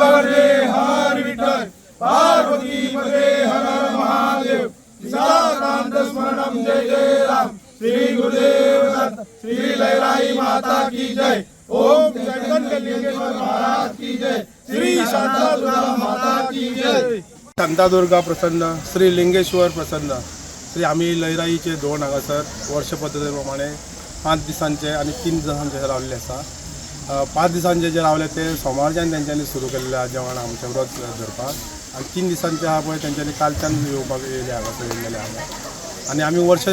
हरे हर विठ्ठल, पार्वती पते, हर हर महादेव. सीताकांत स्मरणम जय जय राम. श्री गुरुदेव दत्त. श्री लैराई माता की जय. ओम चैतन्य लिंगेश्वर महाराज की जय. श्री शांतादुर्गा माता की जय. शांतादुर्गा प्रसन्न, श्री लिंगेश्वर प्रसन्न. श्री आमी लयराईचे धोंड हांगासर वर्ष पद्दती प्रमाणे 5 दिसांचे आनी 3 दिसांचे रावल्ले आसा. 5 दिसांचे जे रावले ते सोमारच्यान तेंच्यांनी सुरू केल्लें आहा जेवण, आमचें व्रत धरपाक. आनी 3 दिसांचे आहा पळय, तेंच्यांनी कालच्यान येवपाक येयले, हांगासर येयलेले हांगा. आनी आमी वर्ष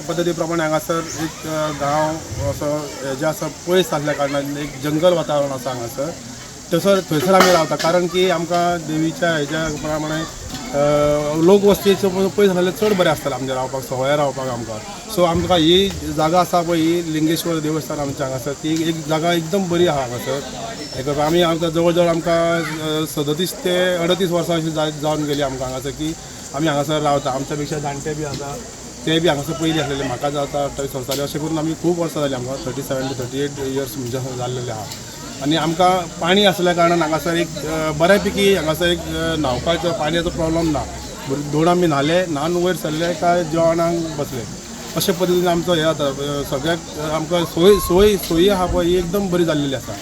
पद्दती प्रमाणे हांगासर एक गांव असो हेजे आसा, पयस आसल्या कारणान एक जंगल वातावरण आसा हांगासर. थंयसर थंयसर आमी रावता, कारण की आमकां देवीच्या हेज्या प्रमाणे लोकवस्तीचे पयस आसल्यार चड बरें आसतलें आमचें रावपाक, सवय रावपाक आमकां. सो आमकां ही जागा आसा पळय, ही लिंगेश्वर देवस्थान आमचें हांगासर, ती एक जागा एकदम बरी आहा हांगासर. हें करपाक आमी आमकां जवळ जवळ आमकां 37 ते 38 वर्सां अशीं जावन गेली आमकां हांगासर की आमी हांगासर रावता. आमच्या पेक्षा जाणटे बी आसा, ते बी हांगासर पयलीं आसलेले. म्हाका जाता 28 वर्सां जाली. अशें करून आमी खूब वर्सां जालीं आमकां, 37 to 38 years म्हणजे जाल्लेले आहा. आनी आमकां पाणी आसल्या कारणान हांगासर एक बऱ्या पैकी हांगासर एक न्हांवपाचो पाणयाचो प्रॉब्लम ना. दोन आमी न्हाले, न्हावन वयर सरले काय जेवणाक बसले, अशे पद्दतीन आमचो हें जाता. सगळ्याक आमकां सोय सोय सोयी आहा पळय, ही एकदम बरी जाल्लेली आसा.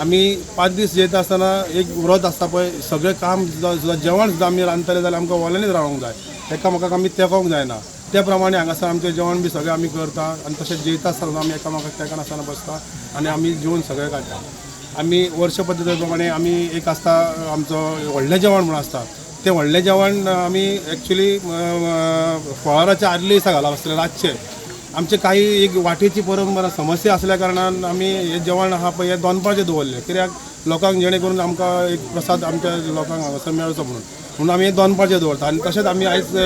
आमी 5 दीस जेयता आसतना एक व्रत आसता पळय, सगळें काम सुद्दां, जेवण सुद्दां आमी रांदतले जाल्यार आमकां ओल्यांनीच रावंक जाय, एकामेकाक आमी तेकोंक जायना. त्या प्रमाणे हांगासर आमचें जेवण बी सगळें आमी करता आनी तशें जेयता आसतना आमी एकामेकाक तेंकनासतना बसता आनी आमी जेवन सगळें काडटा. आमी वर्ष पद्दती प्रमाणे आमी एक आसता आमचो व्हडलें जेवण म्हणून आसता. तें व्हडलें जेवण आमी एक्चुली फळाराच्या आदल्या दिसा घालप आसतलें रातचें. आमचे काही एक वाटेची परंपरा समस्या आसल्या कारणान आमी हें जेवण आहा पळय, हें दनपारचें दवरलें. कित्याक लोकांक जेणे करून आमकां एक प्रसाद आमच्या लोकांक हांगासर मेळचो म्हणून, म्हणून आमी हें दनपारचें दवरता. आनी तशेंच आमी आयज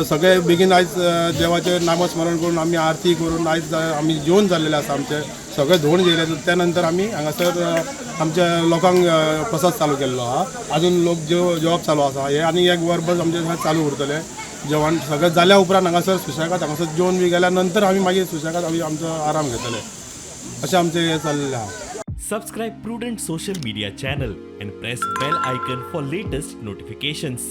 सगळे बेगीन आयज देवाचें नामस्मरण करून, आमी आरती करून आयज आमी जेवण जाल्लेलें आसा आमचें, सगळें धोण जेयलें. त्या नंतर आमी हांगासर आमच्या लोकांक प्रसाद चालू केल्लो आहा. अजून लोक जेवप चालू आसा हें आनी एक वरभर आमचें चालू उरतलें. जेवण सगळें जाल्या उपरांत हांगासर सुशेगाद हांगासर जेवन बी गेल्या नंतर आमी मागीर सुशेगाद आमी आमचो आराम घेतले. अशें आमचें हें चल्लेलें आहा. Subscribe Prudent Social Media channel and press bell icon for latest notifications.